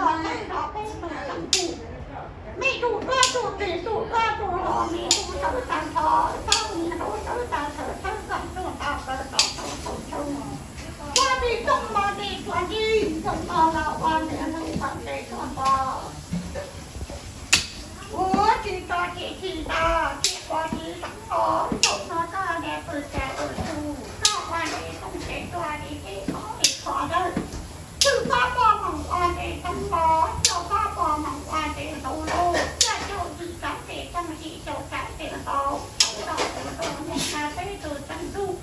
Txhawb rau peb tus txeeb tub, me tus duab tus plig tus duab tus hluas, me tus sawv tag nrho sawv, me tus sawv tag nrho sawv kom tus tau sawv tau tau tau tau. Ua ntej tooj mos ntej tsua ntej, tooj mos los ua ntej hlub kom ntej tsua npo. Ua tsis tau ces tsis tau, tsis ua tsis tau, zaum no koj niam pw cas pw tsuj, koj ua ntej tooj ces tsua ntej, qhov ntej qhov dawb. Txwj fab poj moom ua ntej tooj npo, caum fab poj moom ua ntej ntau lug, caum yim tsav ntej tooj yim, caum tsav ntej npo, txhawb rau tus txeeb tub,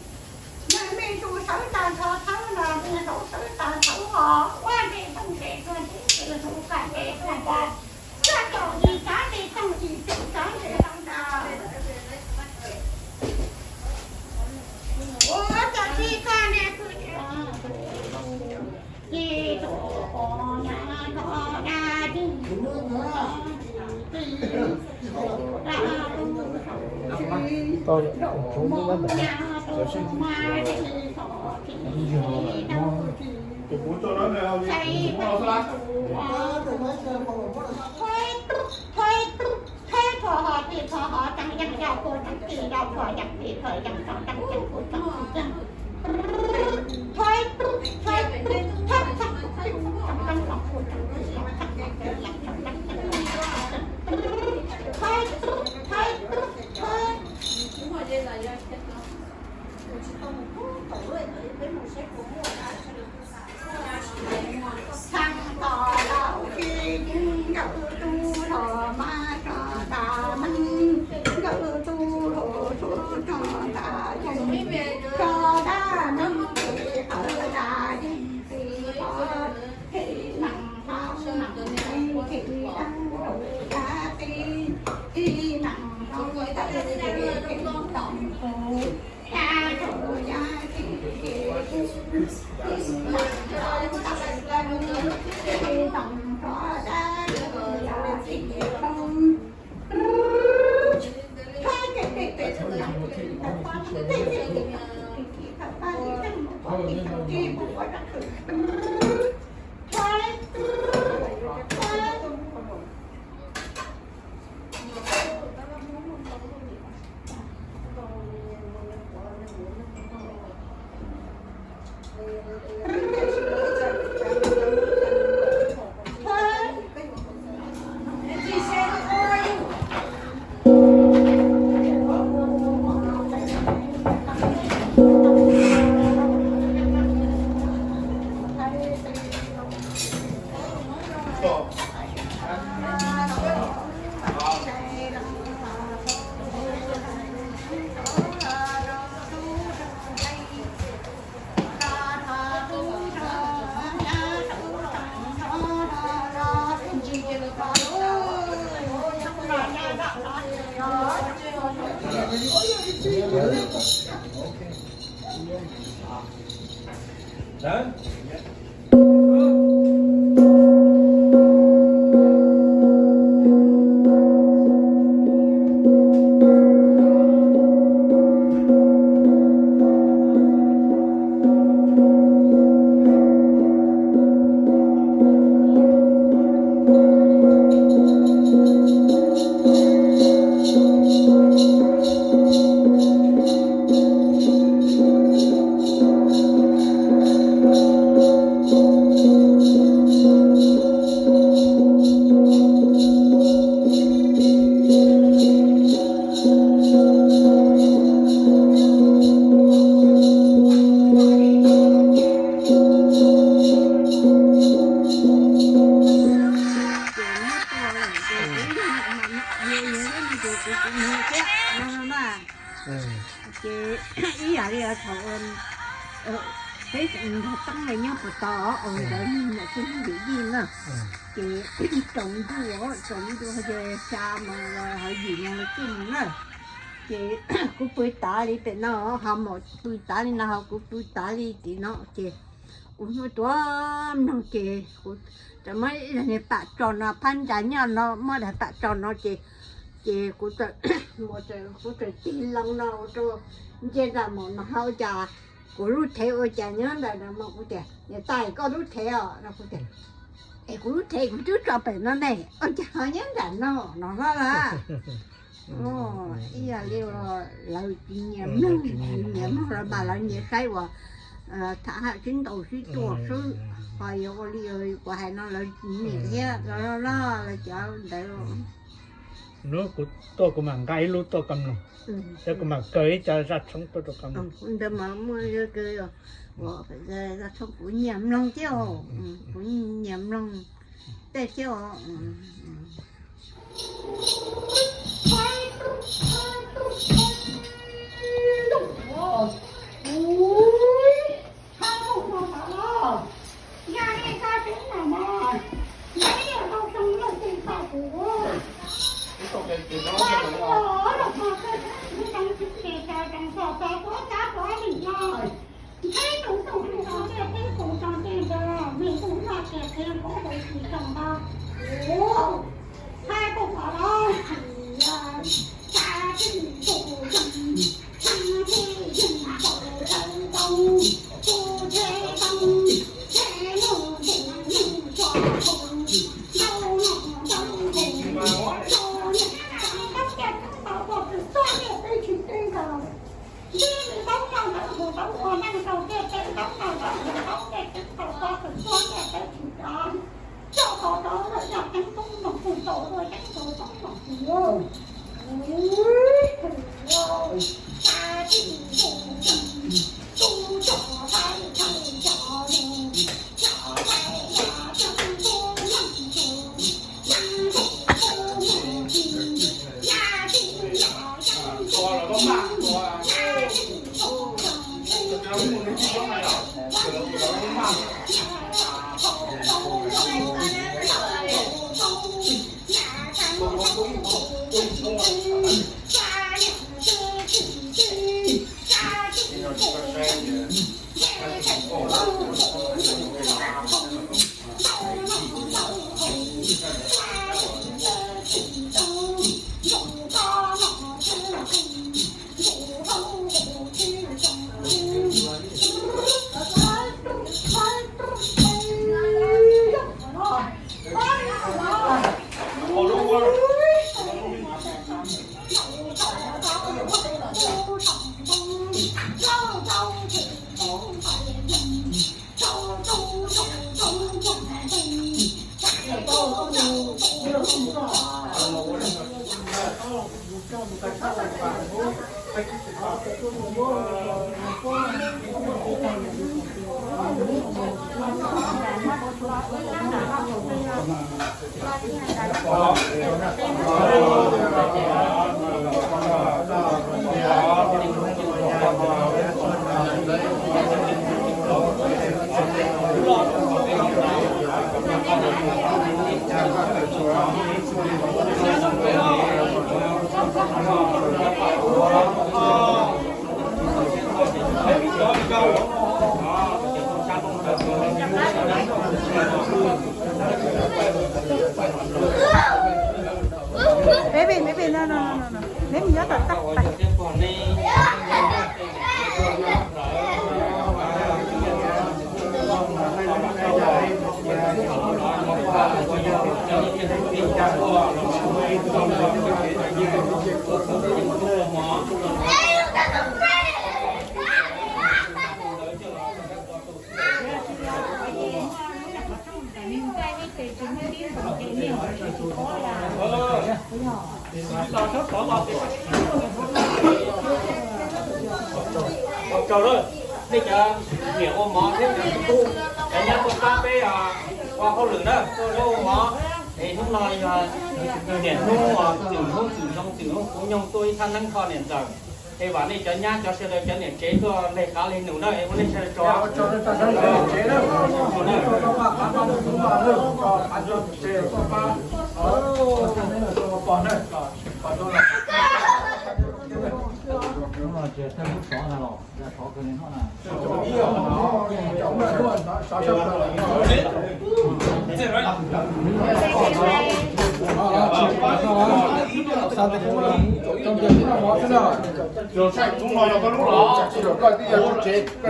nws me tus sawv tag nrho txhawb no, me tus sawv tag nrho os, ua ntej tooj ces tsua ntej, ntses hlub kom ntej tsua npo, caum yim tsav ntej tooj yim, caum tsav ntej ntau ntau. Ua cas tsis koj niam pw ces tus pom na koj da dij. Txheej tos laus tsis yeej, nkawm tus hluas mas tso tas neeg, nkawm tus hluas tsuas tso tas yeej, tso tas neeg ces qhawv tas yeej txiv tod, txiv nees hlob nees txiv txiv dawb rau yaj txiv, txiv nees hlob txiv txiv txiv tom kuv. Ces ib yam li thaum peb nrog teeb nyob puag tod, ntawd niam txiv yawm yij na, ces tsaus ntuj, tsaus ntuj ces xya moos los ho yim moos los txij mus na. Ces kuv pw tav li pem no, ho mus pw tav li no, ho kuv pw tav li tim no, ces kuv hnub tuav mloog ces kuv txawm muab ib daim pam tso no, phab ntsa nyob no, muab daim pam tso no ces, ces kuv txawm, kuv txawm tig loo no rau nce nram mom no, hais tias kuv lub thev ua cas nyob ntawm no mas, kuv tias niam tais koj lub thev os no, kuv tias Es kuv lub rhe kuv twb tso pem no ne, ua cas ho nyob nram no no no lawm. Ib yam li lawv tsis nyiam mloog, nyiam mloog los mas lawv nyiam saib uas tham haj sib ntaus sib tua xwb. Ho yog ua li kuv hais no lawv tsis nyiam thiab los loj loj lawv cov ntawd. Hnub kuv tuaj kuv mam nqa ib lub tuaj koj mloog, thiab kuv mam kaw ib co zaj tshoob tuaj rau koj mloog. Ntawd mas muaj zaj tshoob kuv nyiam mloog thiab, kuv nyiam mloog tej thiab os. Baby, baby, no, no, no, no, no. Baby, nyob tom tag. Tsaug lawm, nej cov niam ua mov thiab cov tub, cov nyab tuaj pab peb ua hauj lwm na, tuaj ua mov. Es hnub no yog niam hnub, txwm hnub txwm xyoo txwm hnub kuv nyoog tuaj ib thaj neeb kho niam ntxawm. Es vam nej cov nyab cov sawv daws cov niam tsev tuaj leg qav leg num na, es ua nej sawv daws tsaug. Los saib hnub no yog koj lub los,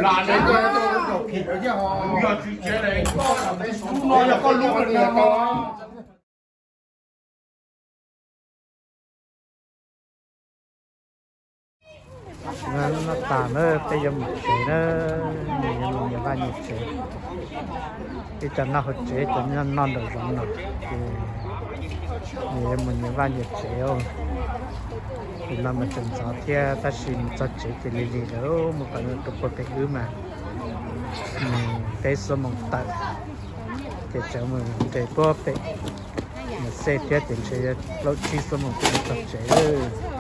lam tsev koj Noj tas na, peb yuav mus tsev na, yuav mus nyias vaj nyias tsev. Ib co noj hauv tsev, cov noj noj nraum zoov no, ces nws yuav mus nyias vaj nyias tsev. Tus no mas tseem ntxov thiab tab sis mus txog tsev ces lig lig lawm, mus kom rau puag pem wb mas mus peb xuab moos tawm, ces tseem mus nres puag pem mus xej thiab ces ntshe yuav plaub tsib xuab moos ces mus txog tsev lawm.